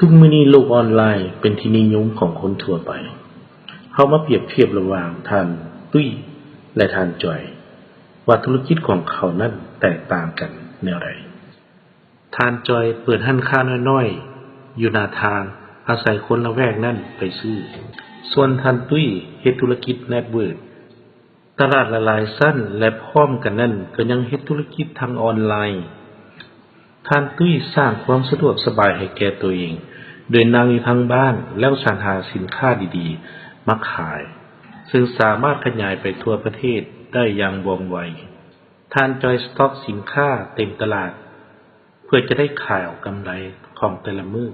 ທຸກມື້ນີ້ໂລກອອນລາຍເປັນທີ່ນິຍົມຂອງຄົນທົ່ວໄປ. ເຮົາມາປຽບທຽບລະຫວ່າງທ່ານຕຸ້ຍ ແລະ ທ່ານຈອຍ ວ່າທຸລະກິດຂອງເຂົານັ້ນແຕກຕ່າງກັນແນວໃດ. ທ່ານຈອຍເປີດຮ້ານຄ້ານ້ອຍໆຢູ່ໜ້າທາງ, ອາໄສຄົນລະແວກນັ້ນໄປຊື້. ສ່ວນທ່ານຕຸ້ຍເຮັດທຸລະກິດແນັດເວີກ ຕະຫຼາດຫຼາຍໆຊັ້ນ ແລະ ພ້ອມກັນນັ້ນກໍຍັງເຮັດທຸລະກິດທາງອອນລາຍ. ທ່ານຕຸ້ຍສ້າງຄວາມສະດວກສະບາຍໃຫ້ແກ່ຕົວເອງ ໂດຍນັ່ງຢູ່ທາງບ້ານແລ້ວສັນຫາສິນຄ້າດີໆມາຂາຍ, ເຊິ່ງສາມາດຂະຫຍາຍໄປທົ່ວປະເທດໄດ້ຢ່າງວ່ອງໄວ. ທ່ານຈອຍສະຕັອກສິນຄ້າເຕັມຕະຫຼາດ ເພື່ອຈະໄດ້ຂາຍເອົາກຳໄລຂອງແຕ່ລະມື້.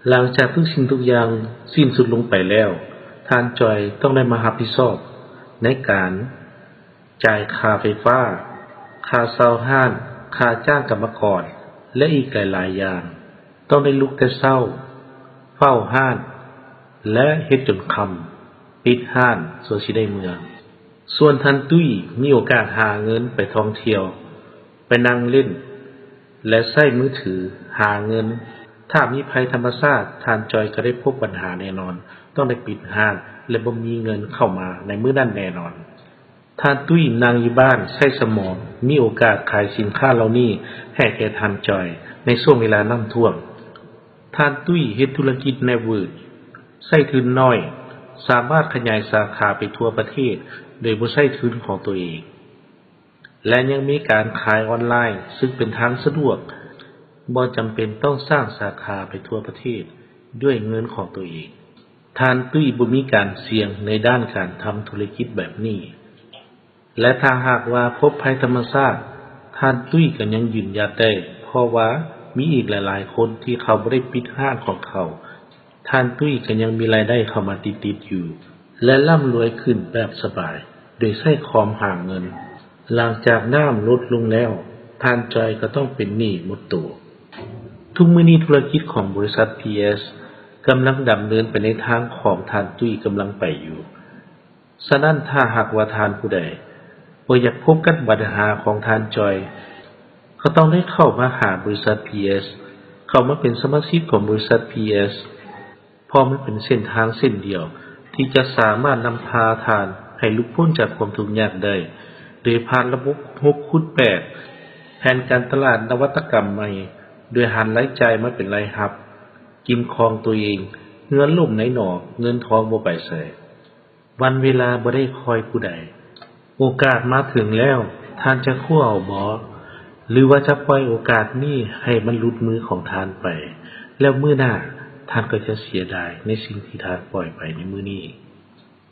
ຫຼັງຈາກທຸກສິ່ງທຸກຢ່າງສິ້ນສຸດລົງໄປແລ້ວ, ທ່ານຈອຍຕ້ອງໄດ້ມາຮັບຜິດຊອບໃນການຈ່າຍຄ່າໄຟຟ້າ, ຄ່າເຊົ່າຮ້ານ, ຄ່າຈ້າງກຳມະກອນ ແລະ ອີກຫຼາຍໆຢ່າງ. ຕ້ອງໄດ້ລຸກແຕ່ເຊົ້າ, ເຝົ້າຮ້ານ ແລະ ເຮັດຈົນຄ່ຳ, ປິດຮ້ານ ສ່ວນຊິໄດ້ເມືອ. ສ່ວນທ່ານຕຸ້ຍມີໂອກາດຫາເງິນໄປທ່ອງທ່ຽວ, ໄປນັ່ງຫຼິ້ນ ແລະ ໃຊ້ມືຖືຫາເງິນ. ຖ້າມີໄພທຳມະຊາດ, ທ່ານຈອຍກໍໄດ້ພົບບັນຫາແນ່ນອນ, ຕ້ອງໄດ້ປິດຮ້ານ ແລະ ບໍ່ມີເງິນເຂົ້າມາໃນມື້ນັ້ນແນ່ນອນ. ທ່ານຕຸ້ຍນັ່ງຢູ່ບ້ານໃຊ້ສະໝອງ, ມີໂອກາດຂາຍສິນຄ້າເຫຼົ່ານີ້ໃຫ້ແກ່ທ່ານຈອຍໃນຊ່ວງເວລານ້ຳຖ້ວມ. ທ່ານຕຸ້ຍເຮັດທຸລະກິດແນັດເວີກ, ໃຊ້ທຶນໜ້ອຍ, ສາມາດຂະຫຍາຍສາຂາໄປທົ່ວປະເທດໂດຍບໍ່ໃຊ້ທຶນຂອງຕົວເອງ. ແລະ ຍັງມີການຂາຍອອນລາຍ ຊຶ່ງເປັນທາງສະດວກ, ບໍ່ຈຳເປັນຕ້ອງສ້າງສາຂາໄປທົ່ວປະເທດດ້ວຍເງິນຂອງຕົວເອງ. ທ່ານຕຸ້ຍບໍ່ມີການສ່ຽງໃນດ້ານການທຳທຸລະກິດແບບນີ້ ແລະ ຖ້າຫາກວ່າພົບໄພທຳມະຊາດ, ທ່ານຕຸ້ຍກໍຍັງຢືນຢັດໄດ້, ເພາະວ່າມີອີກຫຼາຍໆຄົນທີ່ເຂົາບໍ່ໄດ້ປິດຮ້ານຂອງເຂົາ, ທ່ານຕຸ້ຍກໍຍັງມີລາຍໄດ້ເຂົ້າມາຕິດໆຢູ່ ແລະ ລ່ຳລວຍຂຶ້ນແບບສະບາຍ ໂດຍໃຊ້ຄວາມຫາເງິນ. ຫຼັງຈາກນ້ຳລົດລົງແລ້ວ, ທ່ານຈອຍກໍຕ້ອງເປັນໜີ້ໝົດໂຕ. ທຸກມື້ນີ້ທຸລະກິດຂອງບໍລິສັດ ພີເອສ ກຳລັງດຳເນີນໄປໃນທາງຂອງທ່ານຕຸ້ຍກຳລັງໄປຢູ່. ສະນັ້ນ, ຖ້າຫາກວ່າທ່ານຜູ້ໃດບໍ່ຢາກພົບກັບບັນຫາຂອງທ່ານຈອຍ, ກໍຕ້ອງໄດ້ເຂົ້າມາຫາບໍລິສັດ ພີເອສ, ເຂົ້າມາເປັນສະມາຊິກຂອງບໍລິສັດ ພີເອສ, ເພາະມັນເປັນເສັ້ນທາງເສັ້ນດຽວທີ່ຈະສາມາດນຳພາທ່ານໃຫ້ຫຼຸດພົ້ນຈາກຄວາມທຸກຍາກໄດ້, ໂດຍຜ່ານລະບົບຫົກຄູນແປດ, ແຜນການຕະຫຼາດນະວັດຕະກຳໃໝ່, ໂດຍຫັນລາຍຈ່າຍມາເປັນລາຍຮັບ, ກິນຂອງຕົວເອງ, ເຮືອລົ້ມໃນໜອກ, ເງິນທອງບໍ່ໄປໃສ. ວັນເວລາບໍ່ໄດ້ຄອຍຜູ້ໃດ. ໂອກາດມາເຖິງແລ້ວ, ທ່ານຈະຄວ້າເອົາບໍ? ຫຼືວ່າຈະປ່ອຍໂອກາດນີ້ໃຫ້ມັນຫຼຸດມືຂອງທ່ານໄປ, ແລ້ວມື້ໜ້າທ່ານກໍຈະເສຍດາຍໃນສິ່ງທີ່ທ່ານປ່ອຍໄປໃນມື້ນີ້?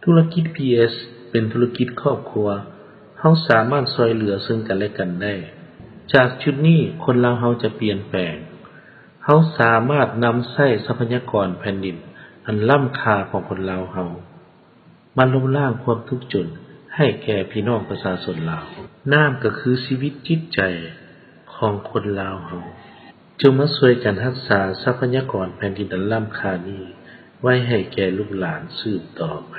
ທຸລະກິດ ພີເອສ ເປັນທຸລະກິດຄອບຄົວ, ເຮົາສາມາດຊ່ວຍເຫຼືອເຊິ່ງກັນແລະກັນໄດ້. ຈາກຈຸດນີ້, ຄົນລາວເຮົາຈະປ່ຽນແປງ. ເຮົາສາມາດນຳໃຊ້ຊັບພະຍາກອນແຜ່ນດິນອັນລ້ຳຄ່າຂອງຄົນລາວເຮົາ ມາລົບລ້າງຄວາມທຸກຈົນໃຫ້ແກ່ພີ່ນ້ອງປະຊາຊົນລາວ. ນ້ຳກໍຄືຊີວິດຈິດໃຈຂອງຄົນລາວເຮົາ. ຈົ່ງມາຊ່ວຍກັນຮັກສາຊັບພະຍາກອນແຜ່ນດິນອັນລ້ຳຄ່ານີ້ໄວ້ໃຫ້ແກ່ລູກຫຼານສືບຕໍ່ໄປ.